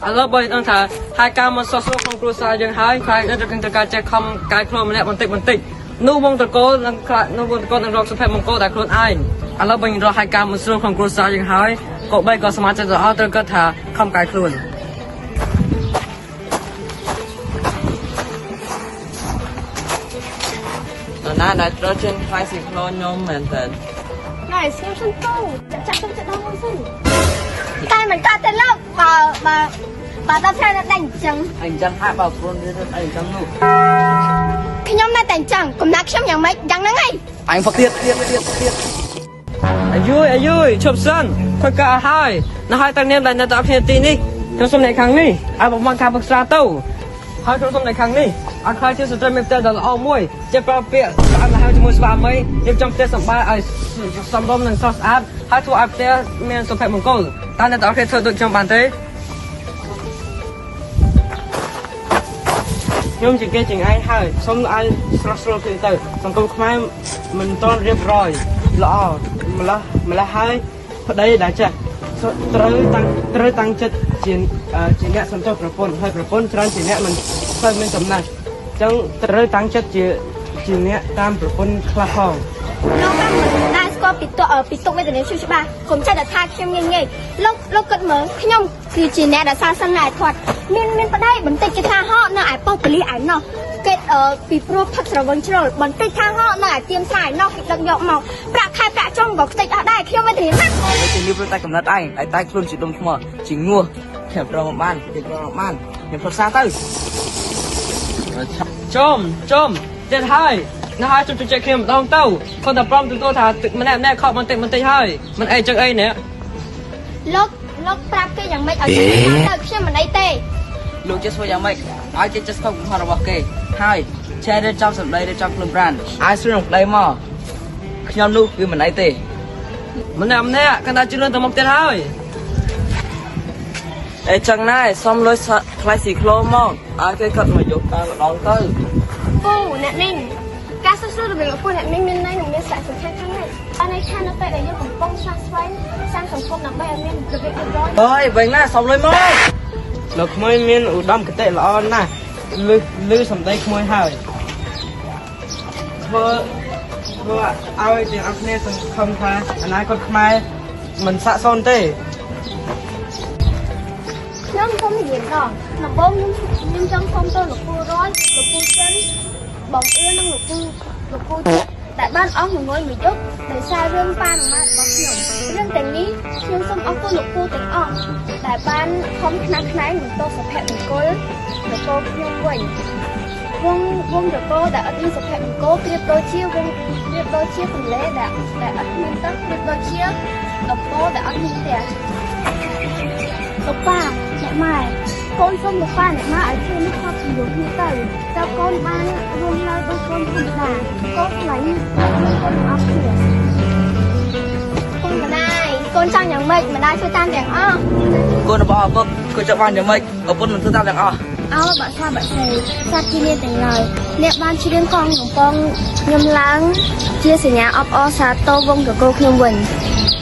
ឥឡូវបើដឹងថាហើយការមកសោះសួរក្នុងគ្រួសារយើងហើយខ្លាចនៅត្រូវការចេះខំកាយខ្លួនម្នាក់បន្តិចបន្តិចនោះវងត្រកូលនឹងខ្លាចនោះវងត្រកូលនឹងរកសុភមង្គលតែខ្លួនឯងឥឡូវបើយើងរកហើយការមកស្រួលក្នុងគ្រួសារយើងហើយក៏បីក៏សមាជិកទាំងអស់ត្រូវគិតថាខំកាយខ្លួន នរណាដែលត្រូវជិនខ្លាយស៊ីក្លូនខ្ញុំមែនតើ ណែស្ងៀមសិនទៅចាក់ចាក់ទៅដល់មួយសិនតែមិនកើតទេលោកបើបើបើដល់ថ្ងៃនៅដេញអញ្ចឹង អញចឹងហើយបើខ្លួនវាអីចឹងនោះ ខ្ញុំនៅតែអញ្ចឹងកំណត់ខ្ញុំយ៉ាងម៉េចយ៉ាងហ្នឹងឯង អញផឹកទៀតទៀតទៀតទៀត អាយយអាយយឈប់សិនធ្វើការឲ្យហើយនៅហើយតាំងនាមដែលនៅដល់គ្នាទីនេះខ្ញុំសុំអ្នកខាងនេះឲ្យបំបានការប្រឹក្សាទៅហើយខ្ញុំសុំអ្នកខាងនេះឲ្យខ្លាចជាស្ត្រីមានផ្ទះដ៏ល្អមួយចេះប្រើពាក្យស្អាតល្ហើយជាមួយស្វាមីរៀបចំផ្ទះសម្បែងឲ្យសមរម្យនិងស្រស់ស្អាតហើយធ្វើឲ្យផ្ទះមានសុភមង្គលតើអ្នកទាំងអស់គ្នាធ្វើដូចខ្ញុំបានទេខ្ញុំជាគេជាងឯងហើយសូមឲ្យស្រស់ស្រួលគ្នាទៅសង្គមខ្មែរមិនទាន់រៀបរយល្អម្ល៉េះម្ល៉េះហើយប្តីដែលចេះត្រូវតាំងត្រូវតាំងចិត្តជាជាអ្នកសន្តោសប្រពន្ធហើយប្រពន្ធច្រើនជាអ្នកមិនសូវមានចំណេះអញ្ចឹងត្រូវតាំងចិត្តជាជាអ្នកតាមប្រពន្ធខ្លះផង លោកតាមមិនដែលស្គាល់ពីទុកពីទុកវេទនាខ្ញុំច្បាស់កុំចេះតែថាខ្ញុំងាយងាយលោកលោកគិតមើលខ្ញុំគឺជាអ្នកដែលសាសិនណែធាត់មានមានប្តីបន្តិចគេថាហកនៅឯប៉ុស្តិ៍ប៉ូលីសឯណោះគេពីព្រោះផឹកស្រវឹងជ្រុលបន្តិចថាហកនៅឯទៀមស្រែឯណោះគេដឹកយកមកប្រាក់ខែប្រាក់ចុងក៏ខ្ទេចអស់ដែរខ្ញុំវេទនាណាស់ ហើយជានេះព្រោះតែកំណត់ឯងតែតែខ្លួនជាដុំថ្មជាងោះខ្ញុំប្រមបានគេប្រមបានខ្ញុំប្រសាទៅ ចំចំទៀតហើយនៅហើយជុំជជែកគ្នាម្ដងទៅគាត់តែព្រមទទួលថាទឹកម្នាក់ម្នាក់ខកបន្តិចបន្តិចហើយមិនអីចឹងអីនេះ លោកលោកប្រាប់គេយ៉ាងម៉េចឲ្យខ្ញុំទៅខ្ញុំមិនអីទេ លោកចេះធ្វើយ៉ាងម៉េចឲ្យគេចេះស្គាល់កំហុសរបស់គេហើយចេះរៀបចំសម្ដីរៀបចំខ្លួនប្រាណឲ្យស្រួលនឹងប្តីមកខ្ញុំនោះវាមិនអីទេ ម្នាក់ម្នាក់កាន់តែជឿនទៅមុខទៀតហើយ អេចឹងណែសុំលុយថ្លៃស៊ីក្លូមកឲ្យគេគាត់មកយកតាមម្ដងទៅ ពូអ្នកមីងការសួរសួររវាងលោកពូអ្នកមីងមានន័យនិងមានសារៈសំខាន់ខាងណាស់បានន័យថានៅពេលដែលយើងកំពុងស្វះស្វែងសាងសង្គមដើម្បីឲ្យមានរបៀបរៀបរយ អើយវិញណាសុំលុយមក លោកក្មួយមានឧត្តមគតិល្អណាស់លឺលឺសម្ដីក្មួយហើយធ្វើធ្វើឲ្យទាំងអស់គ្នាសង្ឃឹមថាអនាគតខ្មែរមិនសាក់សូន្យទេ ខ្ញុំសូមនិយាយម្ដងដំបូងខ្ញុំខ្ញុំចង់សូមទៅលោកពូរយលោកពូចិនបងអឿនិងលោកពូលោកពូចិត្តដែលបានអស់ងងុយមួយយប់ដោយសាររឿងប៉ាម៉ារបស់ខ្ញុំរឿងទាំងនេះខ្ញុំសូមអរគុណលោកពូទាំងអស់ដែលបានខំខ្នះខ្នែងបន្ទោសសុភមង្គលលោកពូខ្ញុំវិញ វងវងត្រកូលដែលអត់មានសុភមង្គលប្រៀបដូចជាវងប្រៀបដូចជាទន្លេដែលដែលអត់មានទឹកប្រៀបដូចជាដំបូលដែលអត់មានផ្ទះលោកប៉ាអ្នកម៉ែកូនសូមលោកប៉ាអ្នកម៉ែឲ្យជួយនេះខប់ជំនួសគ្នាទៅតើកូនបានរស់នៅដូចកូនធម្មតាកូនខ្លាញ់កូនអត់គ្នាកូនម្ដាយកូនចង់យ៉ាងម៉េចម្ដាយជួយតាមទាំងអស់ កូនរបស់ឪពុកក៏ចង់បានយ៉ាងម៉េចឪពុកមិនធ្វើតាមទាំងអស់ អោបាក់សាបាក់សេសត្វជានាទាំងឡើយអ្នកបានច្រៀងកងកំពងខ្ញុំឡើង ជាសញ្ញាអបអរសាទរវងត្រកូលខ្ញុំវិញ។